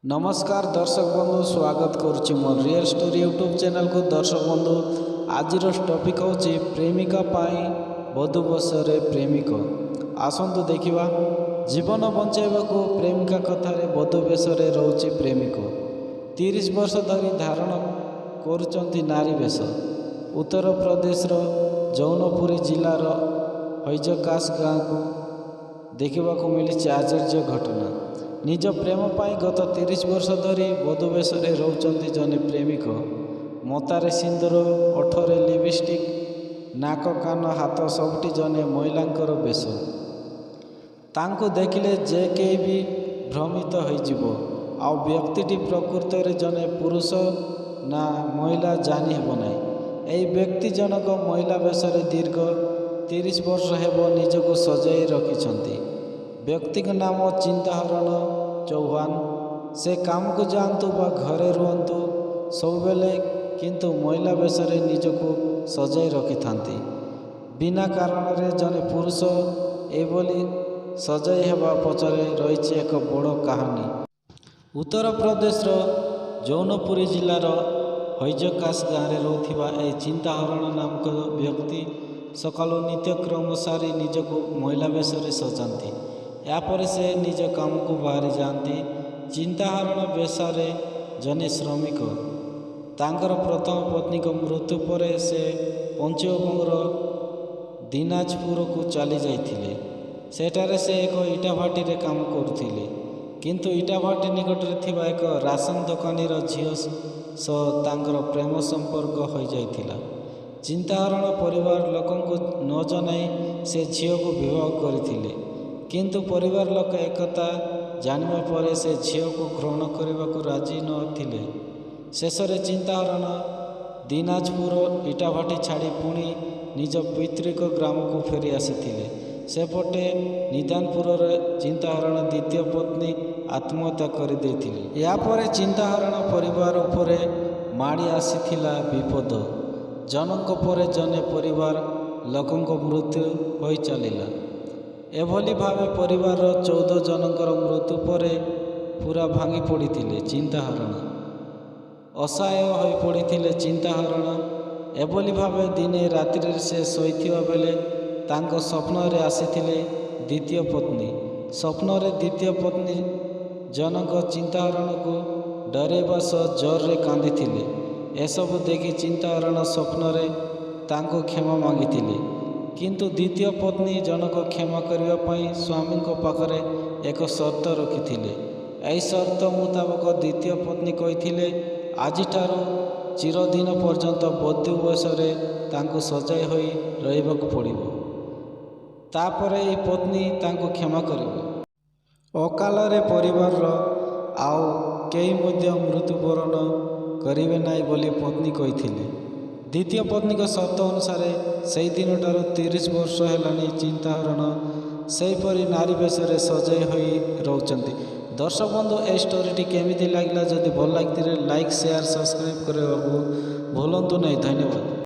ନମସ୍କାର ଦର୍ଶକ ବନ୍ଧୁ, ସ୍ୱାଗତ କରୁଛି ମୋ ରିଏଲ୍ ଷ୍ଟୋରି ୟୁଟ୍ୟୁବ୍ ଚ୍ୟାନେଲକୁ। ଦର୍ଶକ ବନ୍ଧୁ, ଆଜିର ଟପିକ୍ ହେଉଛି ପ୍ରେମିକା ପାଇଁ ବଧୂ ବେଶରେ ପ୍ରେମିକ। ଆସନ୍ତୁ ଦେଖିବା। ଜୀବନ ବଞ୍ଚାଇବାକୁ ପ୍ରେମିକା କଥାରେ ବଧୂ ବେଶରେ ରହୁଛି ପ୍ରେମିକ। 30 ବର୍ଷ ଧରି ଧାରଣ କରୁଛନ୍ତି ନାରୀ ବେଶ। ଉତ୍ତରପ୍ରଦେଶର ଜୌନପୁରୀ ଜିଲ୍ଲାର ହୈଜକାସ ଗାଁକୁ ଦେଖିବାକୁ ମିଳିଛି ଆଶ୍ଚର୍ଯ୍ୟ ଘଟଣା। ନିଜ ପ୍ରେମ ପାଇଁ ଗତ 30 ବର୍ଷ ଧରି ବଧୂ ବେଶରେ ରହୁଛନ୍ତି ଜଣେ ପ୍ରେମିକ। ମଥାରେ ସିନ୍ଦୁର, ଓଠରେ ଲିପଷ୍ଟିକ୍, ନାକ, କାନ, ହାତ ସବୁଠି ଜଣେ ମହିଳାଙ୍କର ବେଶ। ତାଙ୍କୁ ଦେଖିଲେ ଯେ କେହି ବି ଭ୍ରମିତ ହୋଇଯିବ। ଆଉ ବ୍ୟକ୍ତିଟି ପ୍ରକୃତରେ ଜଣେ ପୁରୁଷ ନା ମହିଳା ଜାଣି ହେବ ନାହିଁ। ଏହି ବ୍ୟକ୍ତି ଜଣକ ମହିଳା ବେଶରେ ଦୀର୍ଘ 30 ବର୍ଷ ହେବ ନିଜକୁ ସଜାଇ ରଖିଛନ୍ତି। ବ୍ୟକ୍ତିଙ୍କ ନାମ ଚିନ୍ତାହରଣ ଚୌହାନ। ସେ କାମକୁ ଯାଆନ୍ତୁ ବା ଘରେ ରୁହନ୍ତୁ, ସବୁବେଳେ କିନ୍ତୁ ମହିଳା ବେଶରେ ନିଜକୁ ସଜାଇ ରଖିଥାନ୍ତି। ବିନା କାରଣରେ ଜଣେ ପୁରୁଷ ଏଭଳି ସଜାଇ ହେବା ପଛରେ ରହିଛି ଏକ ବଡ଼ କାହାଣୀ। ଉତ୍ତରପ୍ରଦେଶର ଜୌନପୁରୀ ଜିଲ୍ଲାର ହୈଜକାସ ଗାଁରେ ରହୁଥିବା ଏହି ଚିନ୍ତାହରଣ ନାମକ ବ୍ୟକ୍ତି ସକାଳୁ ନିତ୍ୟକର୍ମ ସାରି ନିଜକୁ ମହିଳା ବେଶରେ ସଜାନ୍ତି। ଏହାପରେ ସେ ନିଜ କାମକୁ ବାହାରି ଯାଆନ୍ତି। ଚିନ୍ତାହରଣ ପେଶାରେ ଜଣେ ଶ୍ରମିକ। ତାଙ୍କର ପ୍ରଥମ ପତ୍ନୀଙ୍କ ମୃତ୍ୟୁ ପରେ ସେ ପଶ୍ଚିମବଙ୍ଗର ଦିନାଜପୁରକୁ ଚାଲି ଯାଇଥିଲେ। ସେଠାରେ ସେ ଏକ ଇଟାଭାଟିରେ କାମ କରୁଥିଲେ। କିନ୍ତୁ ଇଟାଭାଟି ନିକଟରେ ଥିବା ଏକ ରାସନ ଦୋକାନୀର ଝିଅ ସହ ତାଙ୍କର ପ୍ରେମ ସମ୍ପର୍କ ହୋଇଯାଇଥିଲା। ଚିନ୍ତାହରଣ ପରିବାର ଲୋକଙ୍କୁ ନ ଜଣାଇ ସେ ଝିଅକୁ ବିବାହ କରିଥିଲେ। କିନ୍ତୁ ପରିବାର ଲୋକ ଏକଥା ଜାଣିବା ପରେ ସେ ଝିଅକୁ ଗ୍ରହଣ କରିବାକୁ ରାଜି ନଥିଲେ। ଶେଷରେ ଚିନ୍ତାହରଣ ଦିନାଜପୁର ଇଟାଭାଟି ଛାଡ଼ି ପୁଣି ନିଜ ପୈତୃକ ଗ୍ରାମକୁ ଫେରି ଆସିଥିଲେ। ସେପଟେ ନିଦାନପୁରରେ ଚିନ୍ତାହରଣ ଦ୍ୱିତୀୟ ପତ୍ନୀ ଆତ୍ମହତ୍ୟା କରିଦେଇଥିଲେ। ଏହାପରେ ଚିନ୍ତାହରଣ ପରିବାର ଉପରେ ମାଡ଼ି ଆସିଥିଲା ବିପଦ। ଜଣଙ୍କ ପରେ ଜଣେ ପରିବାର ଲୋକଙ୍କ ମୃତ୍ୟୁ ହୋଇ ଚାଲିଲା। ଏଭଳି ଭାବେ ପରିବାରର 14 ଜଣଙ୍କର ମୃତ୍ୟୁ ପରେ ପୂରା ଭାଙ୍ଗି ପଡ଼ିଥିଲେ ଚିନ୍ତାହରଣ। ଅସହାୟ ହୋଇପଡ଼ିଥିଲେ ଚିନ୍ତାହରଣ। ଏଭଳି ଭାବେ ଦିନେ ରାତ୍ରିରେ ସେ ଶୋଇଥିବା ବେଳେ ତାଙ୍କ ସ୍ୱପ୍ନରେ ଆସିଥିଲେ ଦ୍ୱିତୀୟ ପତ୍ନୀ। ସ୍ୱପ୍ନରେ ଦ୍ୱିତୀୟ ପତ୍ନୀ ଜଣକ ଚିନ୍ତାହରଣକୁ ଡରାଇବା ସହ ଜୋରରେ କାନ୍ଦିଥିଲେ। ଏସବୁ ଦେଖି ଚିନ୍ତାହରଣ ସ୍ୱପ୍ନରେ ତାଙ୍କୁ କ୍ଷମା ମାଗିଥିଲେ। କିନ୍ତୁ ଦ୍ୱିତୀୟ ପତ୍ନୀ ଜଣକ କ୍ଷମା କରିବା ପାଇଁ ସ୍ୱାମୀଙ୍କ ପାଖରେ ଏକ ସର୍ତ୍ତ ରଖିଥିଲେ। ଏହି ସର୍ତ୍ତ ମୁତାବକ ଦ୍ୱିତୀୟ ପତ୍ନୀ କହିଥିଲେ, ଆଜିଠାରୁ ଚିରଦିନ ପର୍ଯ୍ୟନ୍ତ ବଧୂ ବେଶରେ ତାଙ୍କୁ ସଜାଇ ହୋଇ ରହିବାକୁ ପଡ଼ିବ। ତାପରେ ଏହି ପତ୍ନୀ ତାଙ୍କୁ କ୍ଷମା କରିବେ। ଅକାଳରେ ପରିବାରର ଆଉ କେହି ମଧ୍ୟ ମୃତ୍ୟୁବରଣ କରିବେ ନାହିଁ ବୋଲି ପତ୍ନୀ କହିଥିଲେ। ଦ୍ୱିତୀୟ ପତ୍ନୀଙ୍କ ସର୍ତ୍ତ ଅନୁସାରେ ସେହିଦିନଠାରୁ 30 ବର୍ଷ ହେଲାଣି ଚିନ୍ତାହରଣ ସେହିପରି ନାରୀ ବେଶରେ ସଜାଇ ହୋଇ ରହୁଛନ୍ତି। ଦର୍ଶକ ବନ୍ଧୁ, ଏହି ଷ୍ଟୋରିଟି କେମିତି ଲାଗିଲା? ଯଦି ଭଲ ଲାଗିଥିଲେ ଲାଇକ୍, ସେୟାର, ସବସ୍କ୍ରାଇବ୍ କରିବାକୁ ଭୁଲନ୍ତୁ ନାହିଁ। ଧନ୍ୟବାଦ।